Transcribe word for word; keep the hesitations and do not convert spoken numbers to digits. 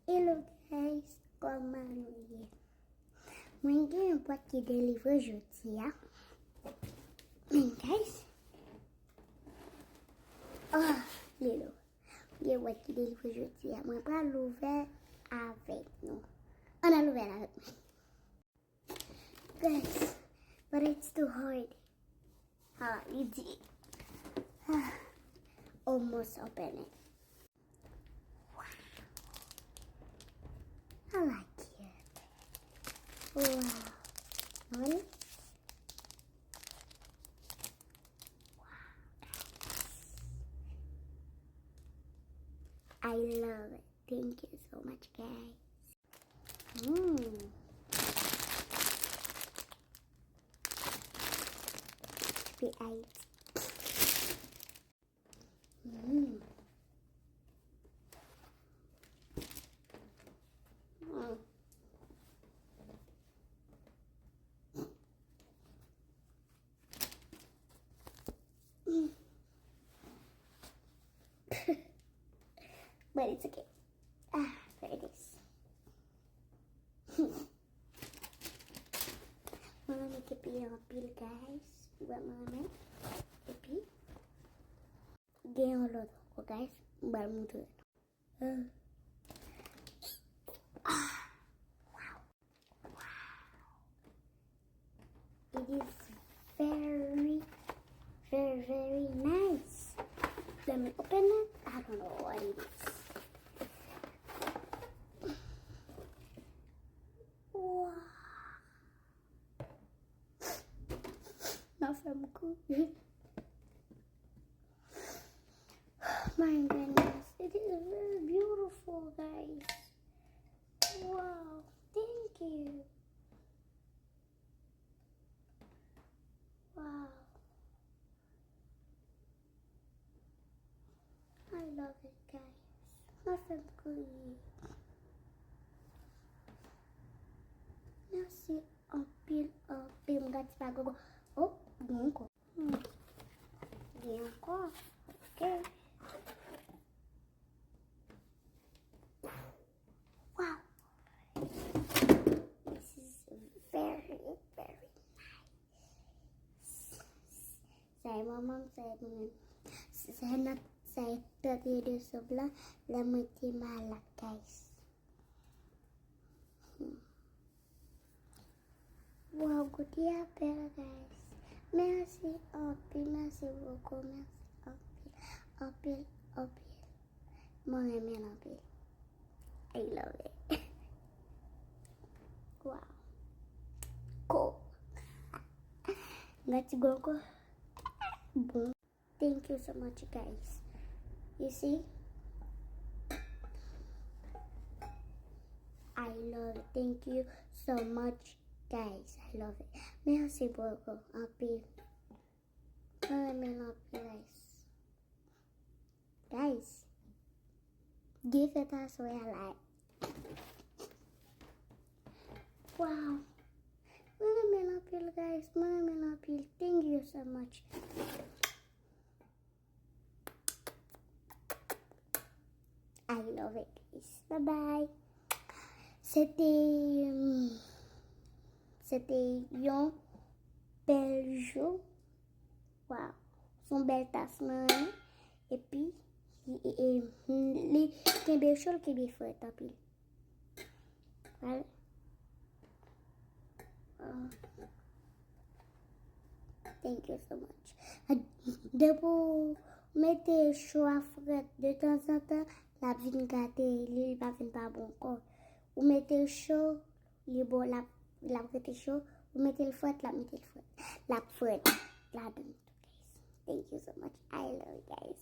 Hello guys, kòman nou ye? Mwen gen yon bwat ki delivre jodi a. Men guys, oh, Lilo. Gen yon bwat ki delivre jodi a. Mwen pral ouvè avèk nou. Ann al ouvè l avèk mwen. Guys, but it's too hard. Ah, li di. Ah, almost open it. Wow. I like it. Wow. Ready? Wow. I love it. Thank you so much, guys. Mm. Be ice. Mm. Mm. But it's okay. Ah, there it is. Mwen renmen kepi anpil, guys. Ou wè mwen renmen kepi. Gen yon lòt ankò, guys. Mwen pral montre nou. Ah. Wow. Wow. It is very, very, very nice. Let me open it. I don't know what it is. Wow. Mwen fè m kou. My goodness, it is very beautiful, guys. Wow, thank you. Wow. I love it, guys. Mwen fè m kriye. Mèsi anpil, anpil. M gade pa gogo. Oh, gen ankò. Hmm. Gen ankò. Ok. Wow. This is very, very nice. Sa e manman m, sa e mwen menm. Sa e nan, sa e tante de sòb la, lè mwen te malad, guys. Hmm. Wow, goute a bèl, guys. Mèsi anpil, mèsi bokou, mèsi anpil, anpil, anpil. Mwen renmen l anpil. I love it. Wow. Cool. Gati gon ko. Bon. Thank you so much, guys. You see? I love it. Thank you so much, guys. I love it. Mèsi bokou. Anpil. Mwen renmen l anpil, guys. Guys, gen fèt aswè a la. Wow. Mwen renmen l anpil, guys. Mwen renmen l anpil. Thank you so much. I love it, guys. Bye bye. Se te, se te yon bèl jou. Wow. Se yon bèl tas mwen renmen. Epi, e, e, e, li kenbe cho, l kenbe frèt anpil. Al. Ah. Thank you so much. Depi w mete cho a frèt de tanzantan, l ap vin gate li, li pa vin pa bon ankò. Ou mete cho, li bon, l ap, l ap rete cho. Ou mete l frèt, l ap mete l frèt. L ap frèt ladan l tou, guys. Thank you so much. I love you guys.